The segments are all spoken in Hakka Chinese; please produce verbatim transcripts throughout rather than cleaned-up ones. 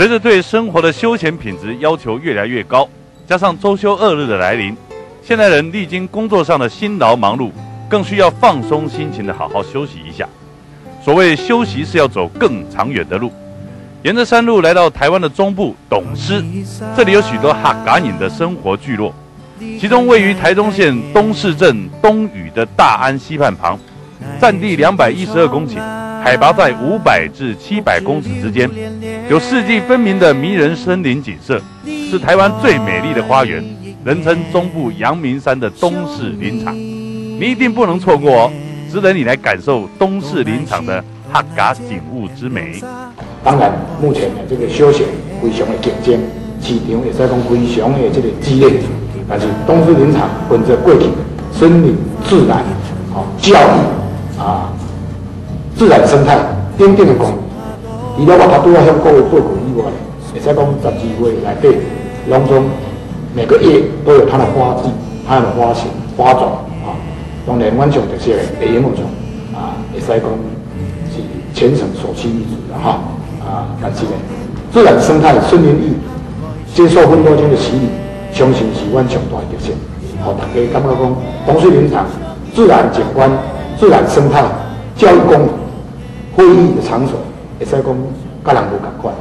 随着对生活的休闲品质要求越来越高，加上周休二日的来临，现代人历经工作上的辛劳忙碌，更需要放松心情的好好休息一下。所谓休息，是要走更长远的路。沿着山路来到台湾的中部董氏，这里有许多客家人的生活聚落，其中位于台东县东势镇东嶼的大安溪畔旁，占地两百一十二公顷，海拔在五百至七百公尺之间，有四季分明的迷人森林景色，是台湾最美丽的花园，人称中部阳明山的东势林场。你一定不能错过哦，值得你来感受东势林场的客家景物之美。当然，目前呢，这个休闲非常的竞争，市场会使讲非常的这个激烈，但是东势林场本着过去森林、自然、哦，教育啊、自然生态等等的功能，除了我头拄仔向各位报告以外，会使讲十二月内底，拢总每个月都有它的花季、它的花型、花种啊。当然，阮上特色的会用种啊，会使讲 是全省首屈一指的哈。啊，但是呢，自然生态森林浴接受芬多精的洗礼，相信是阮上大的特色。吼，大家感觉讲，东势林场自然景观、自然生态、教育功能、会议的场所，会使讲甲人无共款。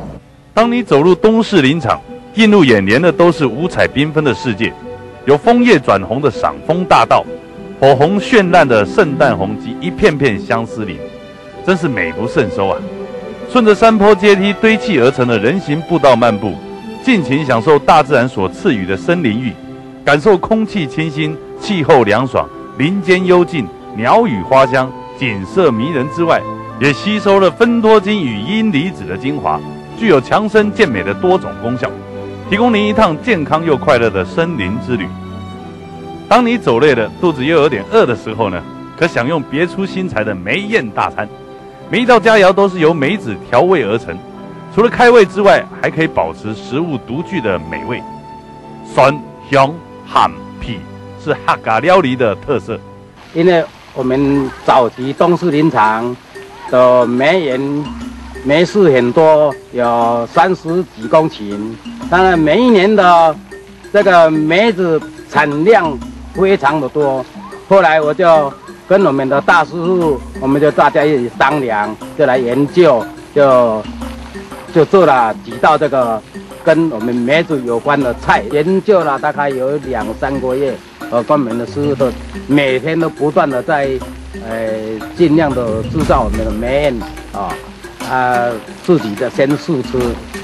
当你走入东势林场，映入眼帘的都是五彩缤纷的世界，有枫叶转红的赏枫大道，火红绚烂的圣诞红及一片片相思林，真是美不胜收啊！顺着山坡阶梯堆砌而成的人行步道漫步，尽情享受大自然所赐予的森林浴，感受空气清新、气候凉爽、林间幽静、 鸟语花香，景色迷人之外，也吸收了芬多精与阴离子的精华，具有强身健美的多种功效，提供您一趟健康又快乐的森林之旅。当你走累了，肚子又有点饿的时候呢，可享用别出心裁的梅宴大餐。每一道佳肴都是由梅子调味而成，除了开胃之外，还可以保持食物独具的美味。酸、香、鹹、皮是客家料理的特色。 因为我们早期东势林场的梅园，梅树很多，有三十几公顷。当然，每一年的这个梅子产量非常的多。后来我就跟我们的大师傅，我们就大家一起商量，就来研究，就就做了几道这个跟我们梅子有关的菜。研究了大概有两三个月， 呃，专门的师傅都每天都不断的在，呃，尽量的制造我们的梅宴啊，啊，自己的先试吃，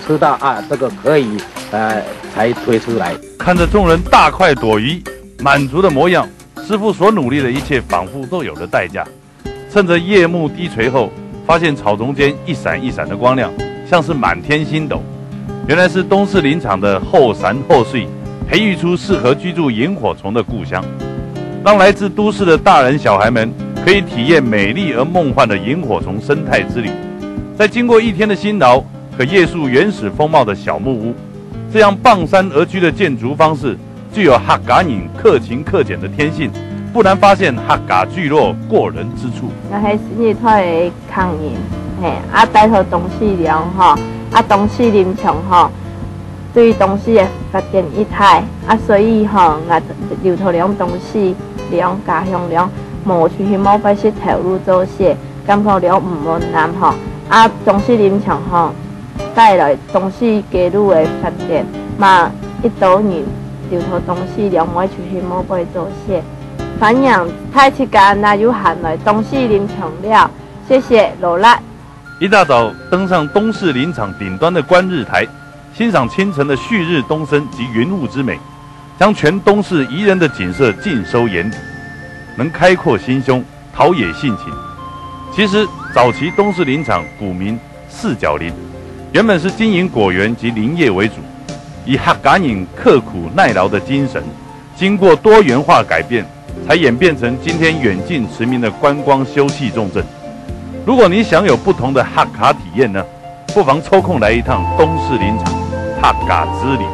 吃到啊这个可以，呃，才推出来。看着众人大快朵颐、满足的模样，师傅所努力的一切仿佛都有了代价。 趁着夜幕低垂后，发现草丛间一闪一闪的光亮，像是满天星斗。原来是东势林场的后山后水培育出适合居住萤火虫的故乡，让来自都市的大人小孩们可以体验美丽而梦幻的萤火虫生态之旅。在经过一天的辛劳，可夜宿原始风貌的小木屋，这样傍山而居的建筑方式， 具有客家人克勤克俭的天性，不难发现客家聚落过人之处。我係新一代个客人，嘿，啊，戴頭東勢鄉吼，啊，東勢林場吼，對東勢个發展一帶，啊，所以吼，𠊎流頭鄉東勢鄉家鄉鄉，無出去無拜時頭路做事，感覺了毋滿足吼，啊，東勢林場吼， 帶來東勢街路个發展，嘛一兜人流到東勢鄉，無愛出去無愛做事。歡迎大自家若有閒來東勢林場尞，謝謝，勞力。一大早登上东势林场顶端的观日台，欣赏清晨的旭日东升及云雾之美，将全东势宜人的景色尽收眼底，能开阔心胸，陶冶性情。其实，早期东势林场古名四角林，原本是经营果园及林业为主，以客家人刻苦耐劳的精神，经过多元化改变，才演变成今天远近驰名的观光休憩重镇。如果你想有不同的客家体验呢，不妨抽空来一趟东势林场客家之旅。